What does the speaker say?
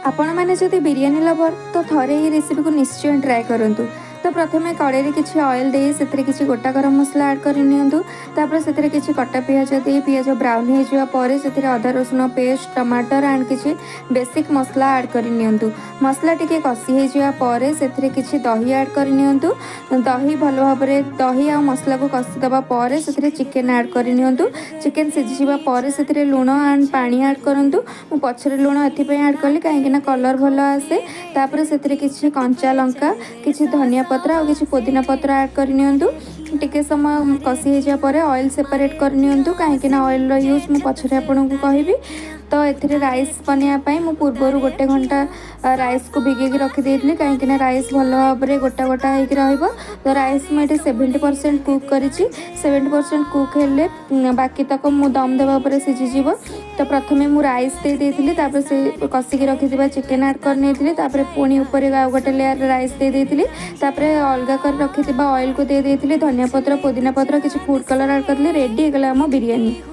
ଆପଣମାନେ ଯଦି ବିରିୟାନୀ ଲଭର୍, ତ ଥରେ ଏହି ରେସିପିକୁ ନିଶ୍ଚୟ ଟ୍ରାଏ କରନ୍ତୁ। ତ ପ୍ରଥମେ କଡ଼େଇରେ କିଛି ଅଏଲ୍ ଦେଇ ସେଥିରେ କିଛି ଗୋଟା ଗରମ ମସଲା ଆଡ଼୍ କରି ନିଅନ୍ତୁ। ତାପରେ ସେଥିରେ କିଛି କଟା ପିଆଜ ଦେଇ ପିଆଜ ବ୍ରାଉନ୍ ହେଇଯିବା ପରେ ସେଥିରେ ଅଦା ରସୁଣ ପେଷ୍ଟ, ଟମାଟର ଆଣ୍ଡ କିଛି ବେସିକ୍ ମସଲା ଆଡ଼୍ କରି ନିଅନ୍ତୁ। ମସଲା ଟିକେ କଷି ହେଇଯିବା ପରେ ସେଥିରେ କିଛି ଦହି ଆଡ଼୍ କରି ନିଅନ୍ତୁ। ଦହି ଭଲ ଭାବରେ ଦହି ଆଉ ମସଲାକୁ କଷିଦେବା ପରେ ସେଥିରେ ଚିକେନ୍ ଆଡ଼୍ କରି ନିଅନ୍ତୁ। ଚିକେନ୍ ସିଝିଯିବା ପରେ ସେଥିରେ ଲୁଣ ଆଣ୍ଡ ପାଣି ଆଡ଼୍ କରନ୍ତୁ। ମୁଁ ପଛରେ ଲୁଣ ଏଥିପାଇଁ ଆଡ଼୍ କଲି, କାହିଁକିନା କଲର୍ ଭଲ ଆସେ। ତାପରେ ସେଥିରେ କିଛି କଞ୍ଚା ଲଙ୍କା, କିଛି ଧନିଆ ପତ୍ର ଆଉ କିଛି ପୋଦିନା ପତ୍ର ଆଡ଼୍ କରି ନିଅନ୍ତୁ। ଟିକେ ସମୟ କଷି ହେଇଯିବା ପରେ ଅଏଲ୍ ସେପାରେଟ୍ କରି ନିଅନ୍ତୁ, କାହିଁକିନା ଅଏଲ୍ର ୟୁଜ୍ ମୁଁ ପଛରେ ଆପଣଙ୍କୁ କହିବି। ତ ଏଥିରେ ରାଇସ୍ ବନେଇବା ପାଇଁ ମୁଁ ପୂର୍ବରୁ ଗୋଟେ ଘଣ୍ଟା ରାଇସ୍କୁ ଭିଗେଇକି ରଖିଦେଇଥିଲି, କାହିଁକିନା ରାଇସ୍ ଭଲ ଭାବରେ ଗୋଟା ଗୋଟା ହେଇକି ରହିବ। ତ ରାଇସ୍ ମୁଁ ଏଠି 70% କୁକ୍ କରିଛି। 70% କୁକ୍ ହେଲେ ବାକି ତକ ମୁଁ ଦମ୍ ଦେବା ପରେ ସିଝିଯିବ। ତ ପ୍ରଥମେ ମୁଁ ରାଇସ୍ ଦେଇ ଦେଇଥିଲି, ତାପରେ ସେ କଷିକି ରଖିଥିବା ଚିକେନ୍ ଆଡ଼୍ କରିନେଇଥିଲି, ତାପରେ ପୁଣି ଉପରେ ଆଉ ଗୋଟେ ଲେୟାର ରାଇସ୍ ଦେଇ ଦେଇଥିଲି, ତାପରେ ଅଲଗା କରି ରଖିଥିବା ଅଏଲ୍କୁ ଦେଇ ଦେଇଥିଲି, ଧନିଆ ପତ୍ର, ପୋଦିନା ପତ୍ର, କିଛି ଫୁଡ଼୍ କଲର୍ ଆଡ଼୍ କରିଥିଲି। ରେଡ଼ି ହେଇଗଲା ଆମ ବିରିୟାନୀ।